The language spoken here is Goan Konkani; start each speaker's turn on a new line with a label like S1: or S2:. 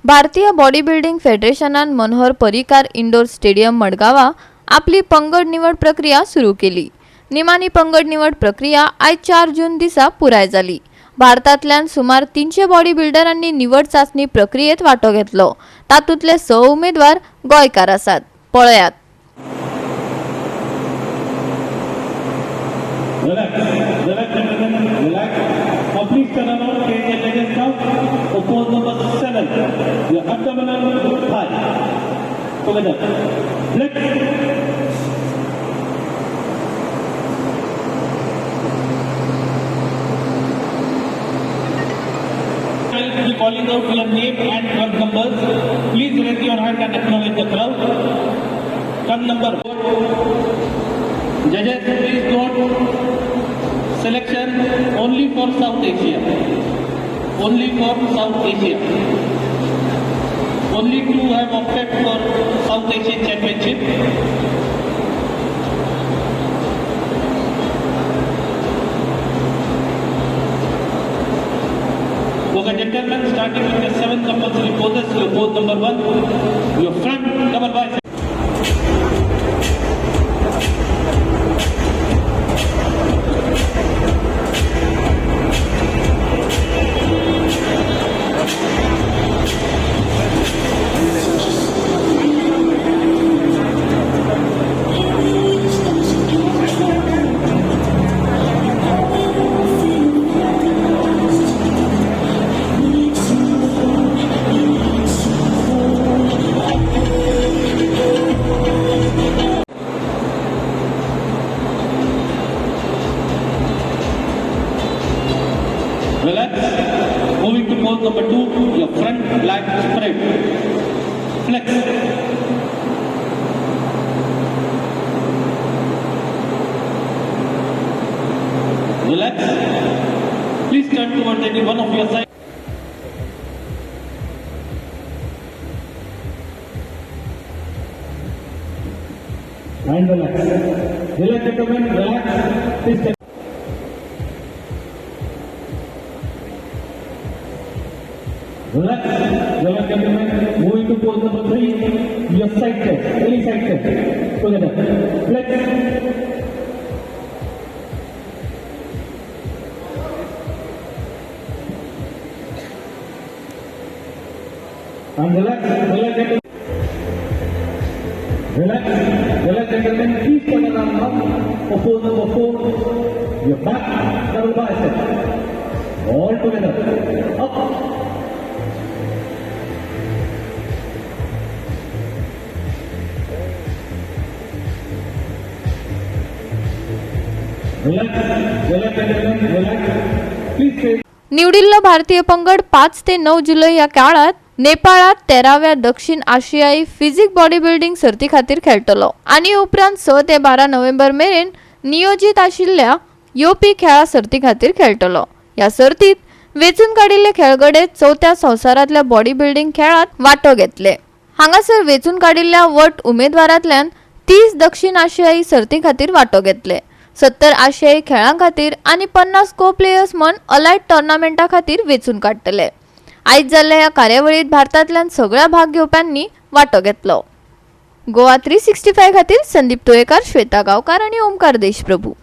S1: भारतीय बॉडी बिल्डिंग फेडरेशनान मनोहर पर्रीकार इंडोर स्टेडियम मडगांवा आपली पंगड निवड प्रक्रिया सुरू केली. निमाणी पंगड निवड प्रक्रिया आयज 4 जून दिसा पुराय जाली. भारतांतल्यान सुमार 300 बॉडी बिल्डरांनी निवड चाचणी प्रक्रियेत वांटो घेतलो. तातूंतले स उमेदवार गोंयकार आसात. पळयात.
S2: Relax, relax, gentlemen, relax. Now please turn around, change your legs now. For pose number 7, your abdominal thigh. Together. Flex. I will be calling out your name and club numbers. Please raise your hand and acknowledge the crowd. Club number 4. Judges, please note, selection only for South Asia. Only for South Asia. Only two have opted for South Asian Championship. Okay, gentlemen, starting with the seven compulsory poses, your pose number 1, your front double bicep. Relax. Moving to pose number 2, your front lat spread. Flex. Relax. Please turn towards any one of your side. And relax. Relax, gentlemen. Relax. Please take. Relax. Relax, gentlemen. Moving to pose number 3. Your side chest. Any side chest. Together. Flex. And relax. Relax, gentlemen. Relax. Relax, gentlemen. Please turn around now. For pose number 4. Your back double bicep. All together. Up. Relax. Relax, gentlemen. Relax. Please stay.
S1: निवडिल्लो भारतीय पंगड 5 ते 9 जुलय ह्या काळात नेपाळात 13व्या दक्षिण आशियाई फिजिक बॉडी बिल्डिंग सर्ती खातीर खेळटलो आनी उपरांत 6 ते 12 नोव्हेंबर मेरेन नियोजीत आशिल्ल्या येवपी खेळा सर्ती खातीर खेळटलो. ह्या सर्तीत वेंचून काडिल्ले खेळगडे चवथ्या संवसारांतल्या बॉडी बिल्डिंग खेळात वांटो घेतले. हांगासर वेंचून काडिल्ल्या वट उमेदवारांतल्यान 30 दक्षिण आशियाई सर्ती खातीर वांटो घेतले, 70 आशियाई खेळां खातीर आनी 50 को प्लेयर्स म्हण अलायट टोर्नामेंटा खातीर वेंचून काडटले. आयज जाल्ल्या ह्या कार्यावळीत भारतांतल्यान सगळ्या भाग घेवप्यांनी वांटो घेतलो. गोवा 365 खातीर संदीप तुयेकार, श्वेता गांवकार आनी ओमकार देशप्रभू.